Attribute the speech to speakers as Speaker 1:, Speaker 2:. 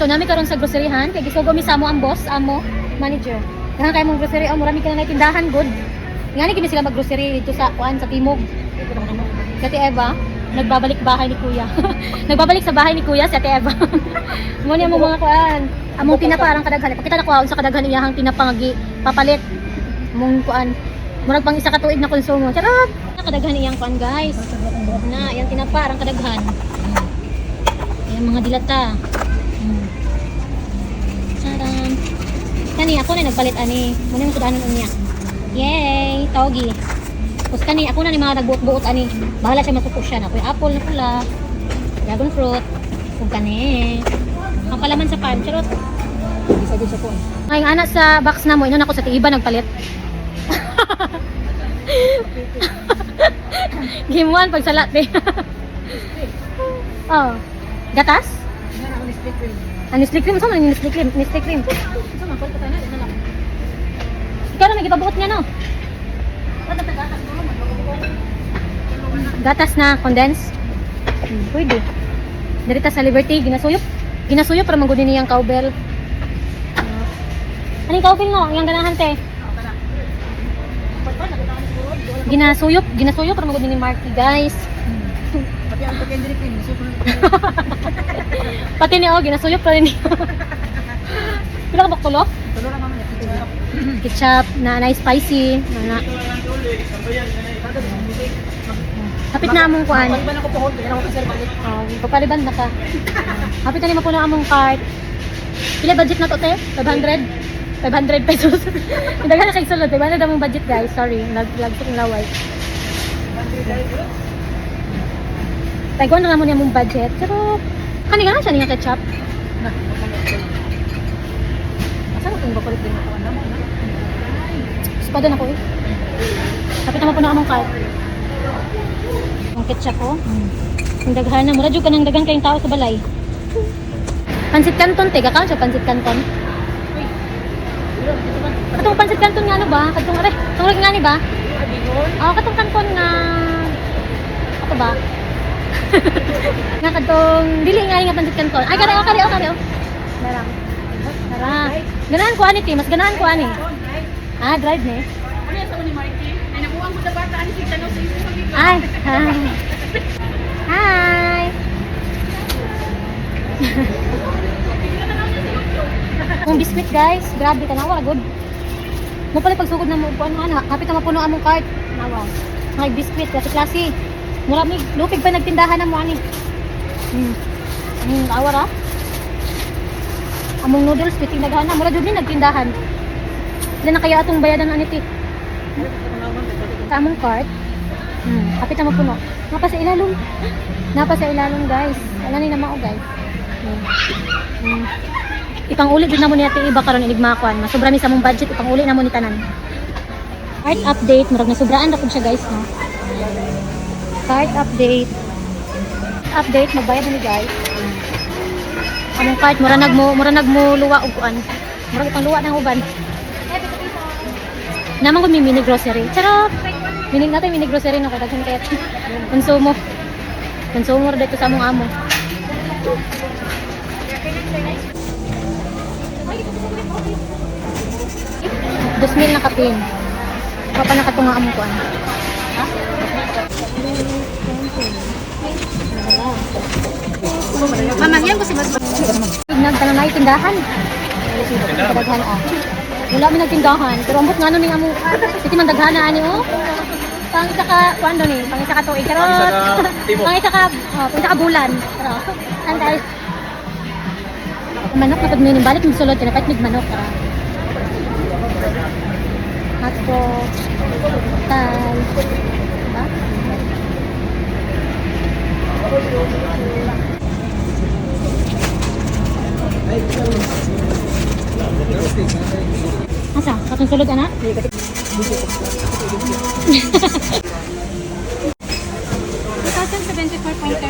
Speaker 1: Nami karon sa groceryhan kay gisugo mi sa amo ang boss, amo manager. Daghan kay mong grocery, oh, murami ka na tindahan good. Ngani kini sila mag-grocery dito sa kuan sa Timog. Si Ate Eva, nagbabalik bahay ni Kuya. Nagbabalik sa bahay ni Kuya si Ate Eva. Mo niya mo mga kuan. Among tinapa arang kadaghan. Pakita na ko sa kadaghan iyahang tinapa nga gi papalit. Mong kuan. Murag pang isa ka tuig na konsumo. Charot. Kadaghan iyang kuan, guys. Na, iyang tinapa arang kadaghan. Ayan mga dilata. Charan. Kani ako na nagpalit ani. Muna yung sudanon unya. Yay! Togi. Tapos kani ako na ni mga nagbuot-buot ani. Bahala siya, masuko siya na. Ako'y apple na pula. Dragon fruit. Ug kani. Ang palaman sa pan. Charot.
Speaker 2: Isa din sa phone.
Speaker 1: Ay, ana sa box na mo, inon ako sa tiiba nagpalit. Game 1 pag salat eh. Oh. Gatas?
Speaker 2: Nga na ako ni split cream.
Speaker 1: Ang Nestle cream, saan man yung Nestle cream? Nestle cream.
Speaker 2: Sa man ko tayo na lang.
Speaker 1: Ikaw na may gipabuot niya, no? Gatas na condense. Pwede. Dirita sa Liberty, ginasuyop. Ginasuyop para manggod niyang cowbell. Anong cowbell, no? Yang ganahan te. Ginasuyop, ginasuyop para manggod ni Marky, guys.
Speaker 2: Pati ang pagka cream, super.
Speaker 1: Pati ni oh, ginasuyop pa rin niya. Pila ka baktulo?
Speaker 2: Tulo na mama niya.
Speaker 1: Ketchup na na spicy na na. Hapit na among kuan.
Speaker 2: Paliban ako pohon, kaya ako kasi balik.
Speaker 1: Oh, papaliban na ka. Hapit na ni mapuno among cart. Pila budget na to, te? 500? 500 pesos. Daghan na kay sulod. 500 among budget, guys. Sorry, lag lag sa laway. Taygon na mo niya among budget. Pero kani gana siya niya ketchup.
Speaker 2: Na. Asa na kung bakulit din ako na mo na.
Speaker 1: Espada na ko eh. Hapit na mapuno among cart. Ang ketchup ko. Ang daghan na. Mura jud ka ng daghan kayong tao sa balay. Pansit canton te, kakaon siya pansit canton. Katong pansit canton nga ano ba? Katong are, katong nga ni ba? Oh, katong canton nga ato ba? Nga katong dili nga nga pansit canton. Ay kare oh, kare oh, kare oh. Darang. Tara. Ganahan ko ani te, mas ganahan ko ani. Ah, drive ni.
Speaker 2: Ano yan sa ni Marky? Ay nakuha ko sa bata ani si Tano sa iyo.
Speaker 1: Ay, hi. Hi. Ang biscuit, guys, grabe ka na good. Mo pala pagsugod na mo ano ana, hapit na mapuno among cart. Nawa. Ay biscuit, klase klase. Mura mi lupig pa nagtindahan na mo ani. Awa ra. Among noodles biting daghan na, mura jud ni nagtindahan. Dili na kaya atong bayadan ani ti. Sa among cart. Hapit na mapuno. Napa sa ilalong. Napa sa ilalong, guys. Wala ni namao, guys. Ipang-uli jud namo ni Ate Iba karon inig makuan. Masobra mi sa among budget, ipang-uli namo ni tanan. Cart update, murag nasubraan ra pud siya, guys, no. Cart update. Update, magbayad na ni guys. Among cart mura nag mo luwa og kuan. Murag ipang luwa ng uban. Naman ko may mini grocery. Charot! Mini natin mini grocery no kay daghan kay konsumo. Konsumo ra dito sa among amo. 2,000 na kapin. Pa pa nakatunga among kuan.
Speaker 2: Mama, yan ko si Mas.
Speaker 1: Nagtanong tindahan. Kadaghan ah. Wala mi nagtindahan, pero ambot ngano ning among iti man daghana ani oh. Pang isa ka kuan do ni, pang isa ka tuig charot.
Speaker 3: Pang isa ka tibok.
Speaker 1: Pang isa ka oh, pang isa ka bulan. Pero antay. Manok na pag may balik mig sulod kay mig manok tara. Hotdog. Tal. Diba? Asa? Katong sulod ana? 2,074.30.